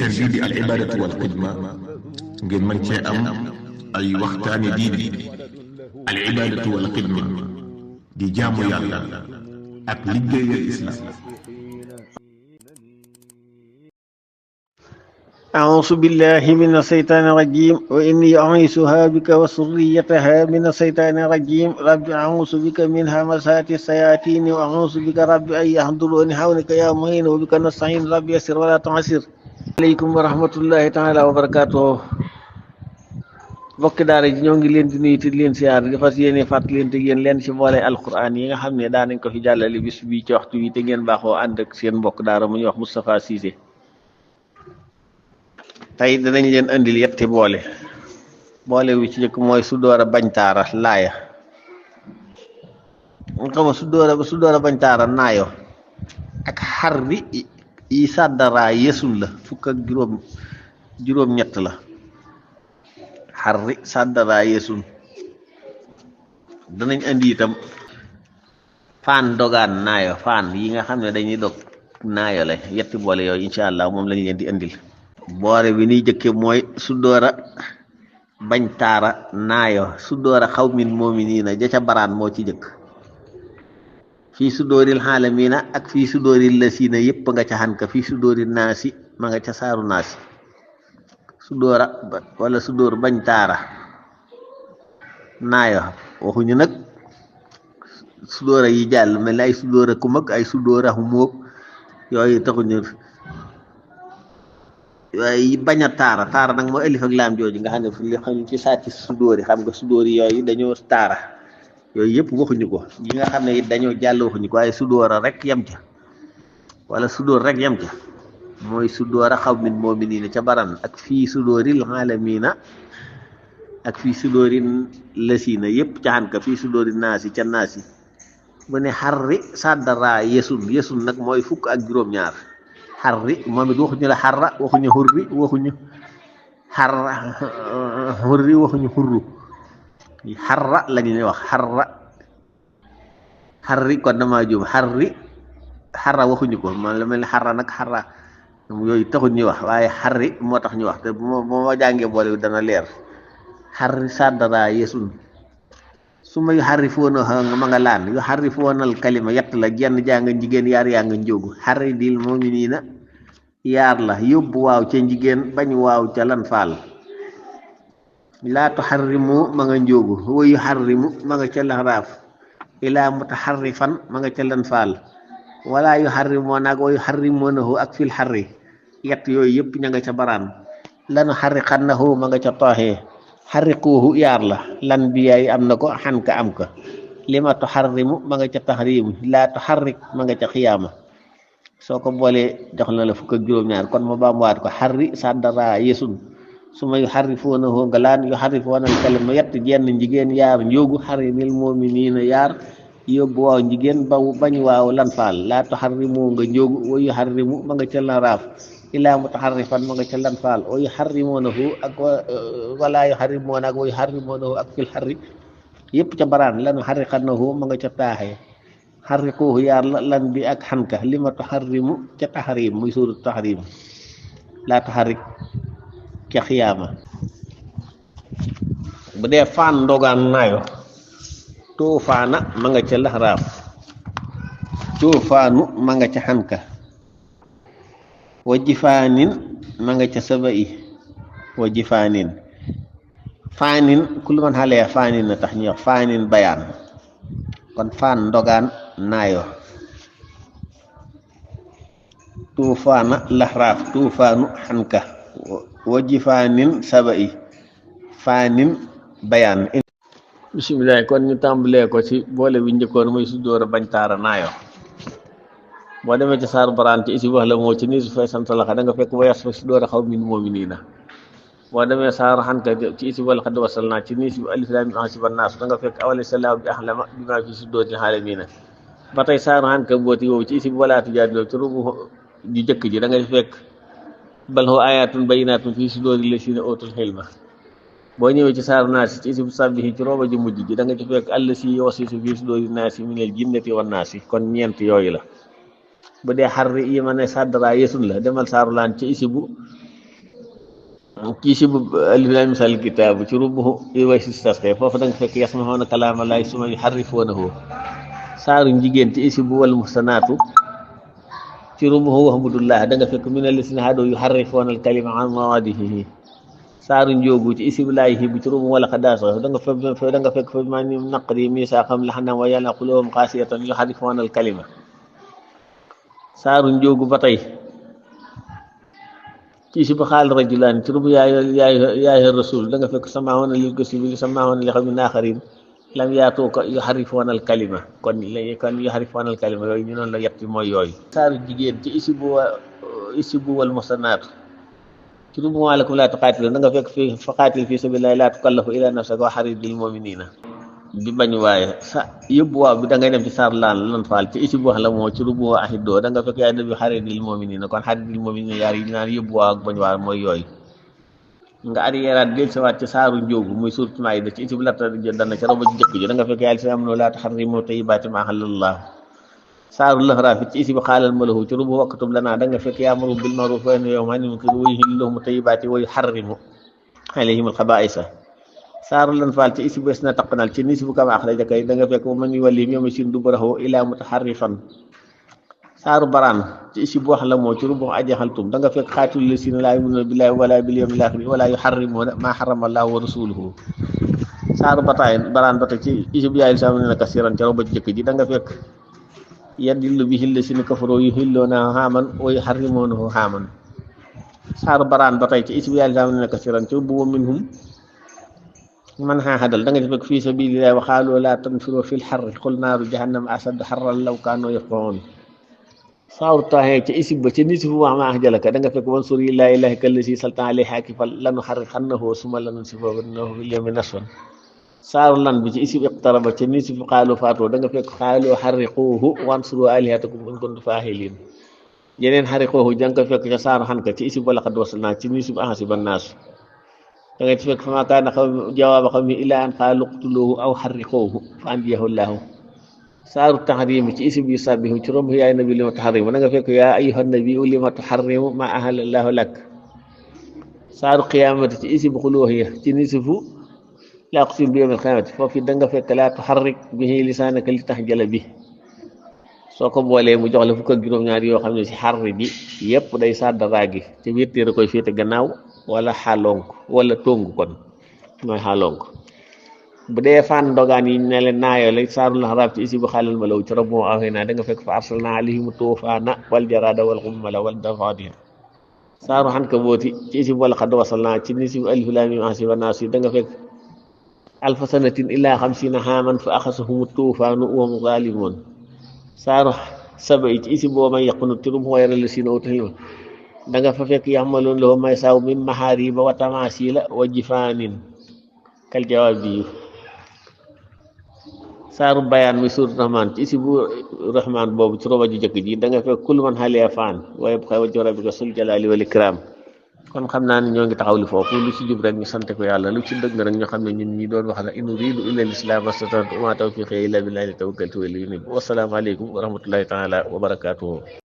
chaîne bii di al ibadatu wal xidma ngeen mën cee am ay waxtaani diine al ibadatu wal xidma di jaamu yàlla ak liggéeyal islam. أعوذ بالله من الشيطان الرجيم وإني أعيذها بك وذريتها من الشيطان الرجيم رب أعوذ بك من همزات الشياطين وأعوذ بك رب أن يحضرون حولك يا معين وبك نستعين رب يسر ولا تعسر عليكم ورحمة الله تعالى وبركاته bokk daara ji ñoo ngi leen di nuyu te leen siyaar di fas yéene fàttali leen te yéen leen ci boole alquran yi nga xam ne daan nañ ko fi jàllale bis bi ci waxtu wi te ngeen baaxoo ànd ak seen mbokk daara mu ñuy wax Moustapha Cissé tey danañ leen andil yetti boole wi ci njëkk mooy su door a bañ taara laaya nga xam su door a bañ taara naayo ak xar bi yi sàddaraa yesul la fukk ak juróom ñett la xarri sàddaraa yesul danañ andi itam faan dogaan naayo faan yi nga xam ne dañuy dog naayo la yetti boole yooyu incha allah moom lañ leen di andil boore bi niy jëkke mooy su doora bañ taara naayo su doora xaw min moominiina ja ca baraan moo ci jëkk fii su dooril xaalamiina ak fii su dooril lasiina yépp nga ca xanka fii su dooril naasi ma nga ca saaru naasi su doora wala su door bañ taara naayo waxuñu nag su doora yi jàll mel ni ay su doora ku mag ay su doora xumóog yooyu taxuñu waaye bañ a taara nag mooy alif ak laam jooju nga xam ne li xam ci sàcc su dóori xam nga su dóori yooyu dañoo taara yooyu yëpp waxuñu ko yi nga xam ne it dañoo jàll waxuñu ko waaye su dóora rek yem ca wala su dóor rek yem ca mooy su dóora xaw min moominiina ca baran ak fii su dóoril aalamiina ak fii su dóori lasiina yëpp ca xan ka fii su dóori naasi ca naasi mu ne xarri sàddaraa yesun nag mooy fukk ak juróom-ñaar xarri moom it waxuñu la xarra waxuñu xurri waxuñu xarra xurri waxuñu xurru xarra la ñuy wax xarri kon damaa juum xarra waxuñu ko man la mel ni xarra nag xarra yooyu taxuñ ñuy wax waaye xarri moo tax ñu wax te moo ma jàngee boole bi dana leer xarri sàddaraa yesun su ma yu xarrifoona ma nga laan yu xarrifoonal kalima yett la genn jàng jigéen yaar yaa nga njóogu xarri dil moominiina yaar la yóbbu waaw ca njigéen bañ waaw ca lan faal laatu xarrimu ma nga njóogu wayu xarrimu ma nga ca laxraaf ilaa mutaxarrifan ma nga ca lan faal wala yu xarrimoona ak wayu xarrimoonahu ak fil xarri yett yooyu yëpp ña nga ca baraan lanu xarri xannahu ma nga ca tooxee xarriquuhu yaar la lan bi yaay am na ko xan ka am ka lima tuxarrimu ma nga ca taxrimu laa tuxarrik ma nga ca xiyaama soo ko boolee jox na la fukk ak juróom-ñaar kon ma baamuwaat ko xarri sàddaraa yesun su ma yu xarrifoonahoo nga laan yu xarrifoonal kalima yett jenn njigéen yaar njóogu xarri nil moominiina yaar yóbbu waaw njigéen bañ waaw lan faal laa tuxarrimu nga njóogu wa yu xarrimu ma nga ca lan raaf ilaa mutaxarrifan ma nga ca lan faal wa yu xarrimoonahu ak wala yu xarrimoona ak wa yu xarrimoonahu ak fil xarri yëpp ca baraan lanu xarriqannahu ma nga ca taaxee xarriquuhu yaar la lan bi ak xanka lima tuxarrimu ca taxrim muy suuru taxrim laa tuxarrik ca xiyaama bu dee faan ndogaan naayo tuufaana ma nga ca laxraaf tuufaanu ma nga ca xanka wa jifaanin ma nga ca saba'i wa jifaanin faanin ku lu man xale faanin na tax ñuy wax faanin bayaan kon faan ndogaan naayo tuufaana laxraaf tuufaanu xanka wa jifaanin saba'i faanin bayaan. bisimilah kon ñu tàmbalee ko ci boole bi njëkkoon muy su door a bañ taara naayo boo demee ci saaru baraan ci isi wax la moo ci nii su fay sant la da nga fekk wayas fa su door a xaw min moominiina boo demee saaru xanka ci isi wala xad wasal naa ci nii si alif laam miim ahasiba naas da nga fekk awale salaahu bi ahlama bi maa fi sudooril aalamiina ba tey saaru xanka booti woowu ci isi wala tujaadilu ci rubu ju jëkk ji da ngay fekk bal huwa aayaatun bayyinaatun fii sudooril laziina uutul ilma boo ñëwee ci saaru naasi ci isi bu sabbihi ci rooba ju mujj ji da nga ci fekk allasi yuwaswisu fii sudooril naasi minal jinnati wan naasi kon ñeent yooyu la bu dee xarri yi ma ne sàddaraa yesun la demal saaru laan ci isi bu kii si bu alif laam misal kitaabu ci rubuhu way si tasxe foofu da nga fekk yasmahuuna kalaama laahi summa yuharrifuunahu. saaru jigéen ci isi bu wal muhsanaatu ci rubuhu wahmudullah da nga fekk mina lasina haadu yuharrifuuna al kalima an mawaadihi. saaru njóogu ci isi bu laahi bu ci rubuhu wala xadaasa da nga fekk fa ma naqdi misaaqam laxnam wa yàlla quluubum qaasiyatan yuharrifuuna al kalima. saaru njóogu ba tey ci si ba xaal rajulaan ci rubu yaay rasul da nga fekk samaawoon lil kasibi samaawoon li xam ne naaxarin lam yaatuuka yuharrifuuna al kalima kon yuharrifuuna al kalima yooyu ñu noonu la yetti mooy yooyu. saaru jigéen ci isi bu wal musanaat ci rubu maalakum laa tuqaatiluun da nga fekk fi fa qaatil fi sabilillahi laa tukallafu illaa nafsaka wa harridil mu'miniina bi bañ waaye sa yóbbu waaw bi da ngay dem ci saar lan faal ci isi bu wax la moo ci rubu ahidoo da nga fekk yaay nabi harridil mu'miniina kon harridil mu'miniina yaar yi naan yóbbu waaw ak bañ waaw mooy yooyu. nga arriéraat del sawaat ci saaru njóogu muy suuratu Maayida ci isi bu latta dana ca roba ci njëkk ji da nga fekk yàlla si am no laa tuharrimu tayyibaati maa ahallallaahu. saaru laxraaf ci isi bu xaalal malahu ci rubu wakkatub lanaa da nga fekk yaamuru bil ma'ruufi wa yanhaa anil munkari wa yuhillu lahum tayyibaati wa yuharrimu alayhimul xabaa'isa. saaru lan faal ci isi bu es na taqnal ci nisi bu kama axrajaka da nga fekk man yuwallihim yawma idhin duburahu illaa mutaharrifan. saaru baraan ci isi bu wax la moo ci rubu ajaxaltum da nga fekk xaatilul lazina laa yu'minuuna billaahi wala bil yawmil aaxiri wala yuharrimuuna maa harrama allaahu wa rasuluhu. saaru baraan ba tey ci isi bu yaay lisaaniina kasiiran ca roba ci jëkk ji da nga fekk yadillu bihi lazina kafaroo yuhilluunahu aaman wa yuharrimuunahu aaman. saaru baraan ba tey ci isi bu yaay lisaaniina kasiiran ca rubu minhum man xaaxadal da nga fekk fii sabilillahi wa qaalu laa tanfiru fil harri qul naaru jahannama ashaddu harran law kaanu yafqahuun. saaru taaxee ca isib ba ca nisifu wax ma ahjalaka da nga fekk wansur illaahi ilaahika allazi salta alayhi akifal lanuharriqannahu summa lanansifannahu fil yawmi nasfan. saaru lan bi ci isib iqtaraba ca nisifu qaalu faatu da nga fekk qaalu harriquuhu wansuru alihatakum in kuntum faa'iliin. yeneen harriquuhu da nga fekk ca saaru xanka ci isib wa laqad wasalnaa ci nisif ahasiba naasu da ngay fekk fa maa kaana jawaaba qawmihi illaa an qaalu uqtuluuhu aw harriquuhu fa anjayahu llaahu. saaru tahriim ci isib yusabbihu ci romb yaay nabi lima tuharrimu da nga fekk yaa ayyuhan nabiyyu lima tuharrimu maa ahalla llaahu lak. saaru qiyaamati ci isib xuluuhiya ci nisifu laa uqsimu bi yawmil qiyaamati foofu da nga fekk laa tuharrik bihi lisaanaka li tahjala bi. soo ko boolee mu jox la fukk ak juróom-ñaar yoo xam ne si xarri bi yépp day sàdda raagi ci biir téere koy féete gannaaw wala xaalonk wala tóngu kon mooy xaalonk. bu dee fan ndogaan yi ne leen naayoo la saaru laxraaf ci isi bu xaalal ma law ci rob moo awee naa da nga fekk fa arsalnaa alayhim tuufaana wal jaraada wal xummala wal dafaadiya. saaru xankabooti ci isi bu wala xad wasalnaa ci nisi bu alif laam miim hasiba naas da nga fekk alfa sanatin illaa xamsiina xaaman fa axasahum tuufaanu wa hum zaalimuun. saaru saba ci isi boo may yaqunu tirum wayra la si na utal da nga fa fekk yaxmaloon lahu may saaw min maxaariba wa tamaasila wa jifaanin kal jawaabi. saaru bayaan muy suur rahmaan ci isi bu rahmaan boobu ci roba ju jëkk ji da nga fekk kullu man xaliya faan waaye bu xew wajhu rabbika sul jalaali wal ikraam. kon xam naa ne ñoo ngi taxaw li foofu lu ci jub rek ñu sante ko yàlla lu ci dëgg rek ñu xam ne ñun ñi doon wax la in uriidu illa al-islaaha mastata'tu wa maa tawfiiqii illaa billaahi tawakkaltu wa ilayhi uniib. Wassalaamu aleykum wa rahmatullaahi taala wa barakaatuhu.